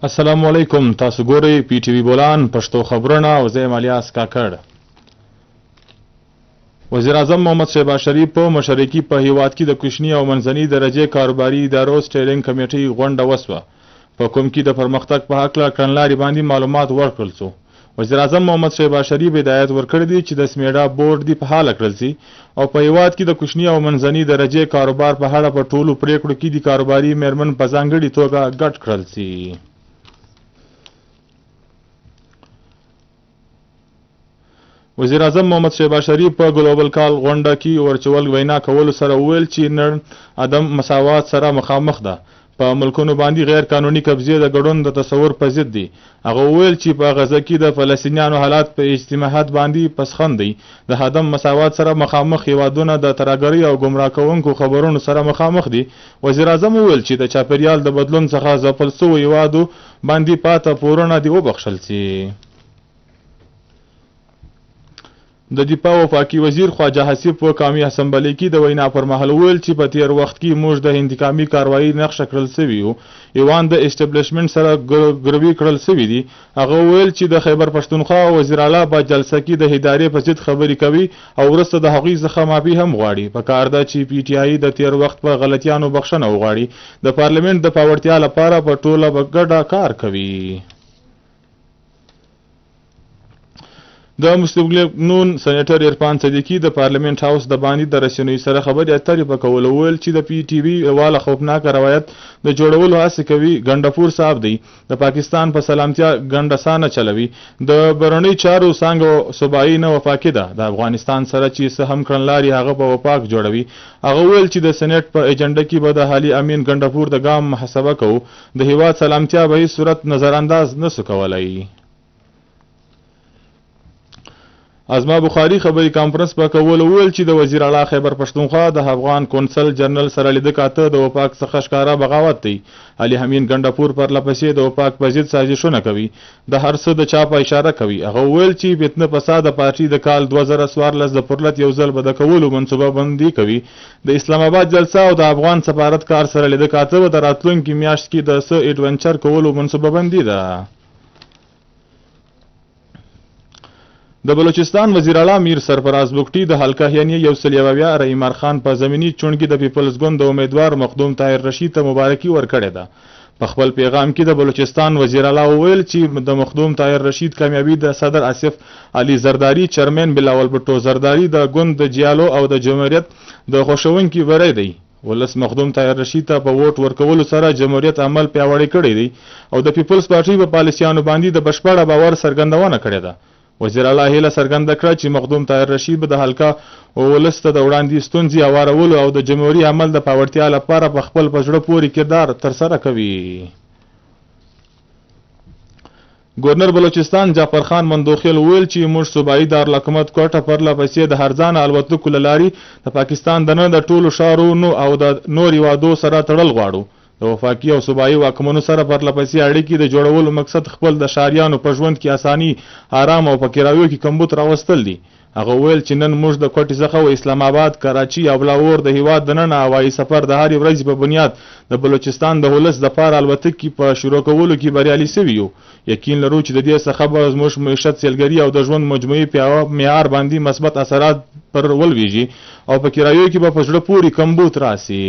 السلام علیکم، تاسو ګورئ پی ټی وی بولان پښتو خبرونه او زه یم الیاس کاکړ. وزیر اعظم محمد شهباز شریف په مشرۍ کې په هیواد کې د کوچني او منځني درجې کاروباري ادارو سټیرنګ کمیټۍ غونډه وسوه، په کوم کې د پرمختګ په هکله کړنلارې باندې معلومات ورکړل سو. وزیراعظم محمد شهباز شریف هدایت ورکړی دی چې د سمیډا بورډ دې فعاله کړل سي او په هیواد کې د کوچني او منځني درجې کاروبار په اړه په ټولو پریکړو کې د کاروباري میرمن په ځانګړي توګه ګډ کړل سي. وزیراعظم محمد شهباز شریف په ګلوبل کال غونډه کې ورچول وینا کولو سره وویل چې نن عدم مساوات سره مخامخ ده، په ملکونو باندې غیر قانوني قبضې د ګډون د تصور په ضد دي. هغه وویل چې په غزه کې د فلسطینیانو حالات په اجتماعات باندې پسخند دی. د عدم مساوات سره مخامخ هیوادونه د ترهګرۍ او ګمراه کوونکو خبرونو سره مخامخ دي. وزیراعظم وویل چې د چاپیریال د بدلون څخه ځپل سوو هیوادو باندې پاته پورونه دې وبخښل سي. د دفاع وفاقي وزیر خواجه حسیب په قامي اسمبلۍ کې د وینا پر مهال وویل چې په تیر وخت کې موږ د انتقامي کاروايي نقشه کړل سوي یو، ایوان د اسټبلشمنټ سره ګروي کړل سوي دي. هغه وویل چې د خیبر پښتونخوا وزیراعلی په جلسه کې د ادارې په ضد خبرې کوي او وروسته د هغوی څخه معافي هم غواړي. په کار ده چې پي ټي آی د تیر وخت په غلطیانو بخښنه وغواړي، د پارلیمنټ د پیاوړتیا لپاره په ټوله په ګډه کار کوي. د مسلم لیګ نون سېنېټر عرفان صدیقي د پارلیمنټ هاوس د باندې د رسنیو سره خبرې اترې په کولو وویل چې د پي ټي وي واله خوفناک روایت د جوړولو هڅه کوي. ګنډپور صاحب دی د پاکستان په سلامتیا ګنډسا نه چلوي. د بهرنیو چارو څانګه صوبایي نه وفاقي ده، د افغانستان سره چې څه هم کړنلارې هغه په وفاق جوړوي. هغه وویل چې د سېنېټ په ایجنډا کې به د حالي امین ګنډپور د ګام محاسبه کوو، د هیواد سلامتیا به هیڅ صورت نظرانداز نه سو کولای. ازما بخاري خبري کانفرنس په کولو وویل چې د وزیر اعلی خیبر پښتونخوا د افغان کونسل جنرل سره لیده کاته د وفاق څخه ښکاره بغاوت دی. علي حمین ګنډپور پرله پسې د وفاق په ضد سازشونه کوي، د هر څه د چا په اشاره کوي. هغه وویل چې فتنه فساد پارټي د کال 2014 د پرلت یو ځل به د کولو منصوبه بندي کوي. د اسلام آباد جلسه او د افغان سفارت کار سره لیده کاته به د راتلونکي میاشت کې د څه ایډونچر کولو منصوبه بندي ده. د بلوچستان وزیراعلی میر سرفراز بګټي د حلقه یعنی 171 رحیم خان په زمیني چوڼ کې د پیپلز ګوند د امیدوار مخدوم طاهر رشید ته مبارکي ورکړې ده. په خپل پیغام کې د بلوچستان وزیراعلی وویل چې د مخدوم طاهر رشید کامیابي د صدر آصف علي زرداري، چرمین بلاول بټو زرداري، د ګوند د جیالو او د جمهوریت د خوښوونکي بری دی. ولس مخدوم طاهر رشید ته په ووټ ورکولو سره جمهوریت عمل پیاوړی کړی دی او د پیپلز پارټي په پالیسیانو باندې د بشپړه باور څرګندونه کړې ده. وزیر اعلی هیله څرګنده کړه چې مخدوم طاهر رشید به د حلقه ولس ته د وړاندې ستونزې اوارولو او د جمهوري عمل د پیاوړتیا لپاره په خپل په زړه پورې کردار ترسره کوي. ګورنر بلوچستان جعفر خان مندوخیل وویل چې موږ صوبایي دارالحکومت کوټه پرله پسې د هرځانه الوتکو له لارې د پاکستان دننه د ټولو ښارونو او د نور هیوادو سره تړل غواړو. د وفاقي او صوبایي واکمنو سره پرله پسې اړیکې د جوړولو مقصد خپل د ښاریانو په ژوند کې اساني، آرام او په کرایو کې کمبود راوستل دي. هغه وویل چې نن موږ د کوټې څخه و اسلام آباد، کراچي او لاهور د هیواد دننه هوایي سفر د هرې ورځې په بنیاد د بلوچستان د ولس دپاره الوتکې په شروع کولو کې بریالي شوي یو. یقین لرو چې د دې څخه به زموږ معیشت، سیلګري او د ژوند مجموعي معیار باندې مثبت اثرات پر ولویږي او په کرایو کې به په زړه پورې کمبود راسي.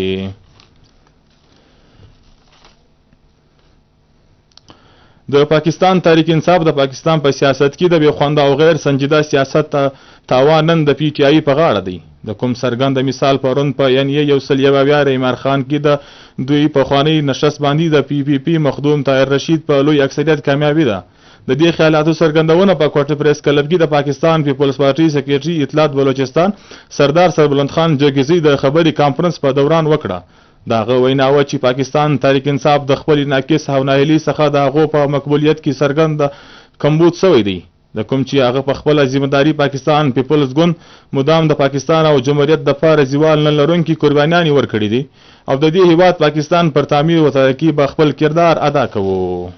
د پاکستان تحریک انصاف د پاکستان په سیاست کې د بې خونده او غیر سنجیده سیاست ته تاوان نن د پي ټي آی په غاړه دی. د کوم څرګند مثال پرون په این ای 171 رحیمار خان کې د دوی پخوانۍ نشست باندې د پي پي پي مخدوم طاهر رشید په لوی اکثریت کامیابي ده. د دې خیالاتو څرګندونه په کوټه پریس کلب کې د پاکستان پیپلز پارټي سیکرټري اطلاعات بلوچستان سردار سربلند خان جوګیزي د خبري کانفرنس په دوران وکړه. د هغه وینا وه چې پاکستان تحریک انصاف د خپلې ناقص او ناهیلۍ څخه د هغو په مقبولیت کې څرګند کمبود شوی دی، د کوم چې هغه په خپله ذمه داري پاکستان پیپلز ګوند مدام د پاکستان او جمهوریت دپاره زوال نه لرونکي قربانیانې ورکړي دي او د دې هیواد پاکستان پر تعمیر و ترقي به خپل کردار ادا کوو.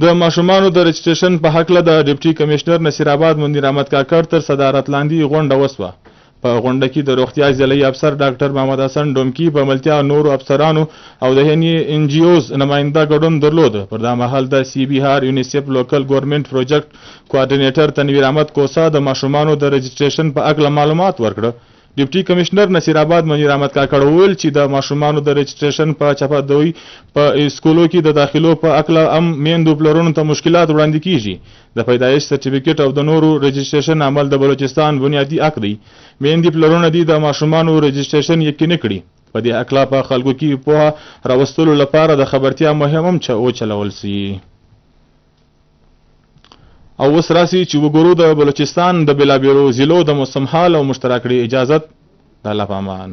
د ماشومانو د رجسټریشن په هکله د ډپټي کمشنر نصیر آباد منیر احمد کاکړ تر صدارت لاندې غونډه وسوه. په غونډه کې د روغتیا ضلعي افسر ډاکټر محمد حسن ډومکي په ملتیا نورو افسرانو او د هني ان جي اوز نماینده ګډون درلود. پر دا مهال د سی بي آر یونیسف لوکل ګورنمنټ پروجیکټ کوارډینیټر تنویر احمد کوسا د ماشومانو د رجسټریشن په اړه معلومات ورکړه. ډپټي کمشنر نصیر آباد منیر احمد کاکړ وویل چې د ماشومانو د رجسټریشن په چپه دوی په اسکولو کې د داخلو په اکله هم میندو پلرونو ته مشکلات وړاندې کیږي. د پیدایش سرټیفیکیټ او د نورو رجسټریشن عمل د بلوچستان بنیادي حق دی. میندې پلرونه دي د ماشومانو رجسټریشن یقیني کړي. په دې هکله په خلکو کې پوهه راوستلو لپاره د خبرتیا مهم هم وچلول سي. او اوس راسي چې وګورو د بلوچستان د بېلابېلو ضلعو د موسم حال او موږ ته راکړي اجازت. د الله په امان.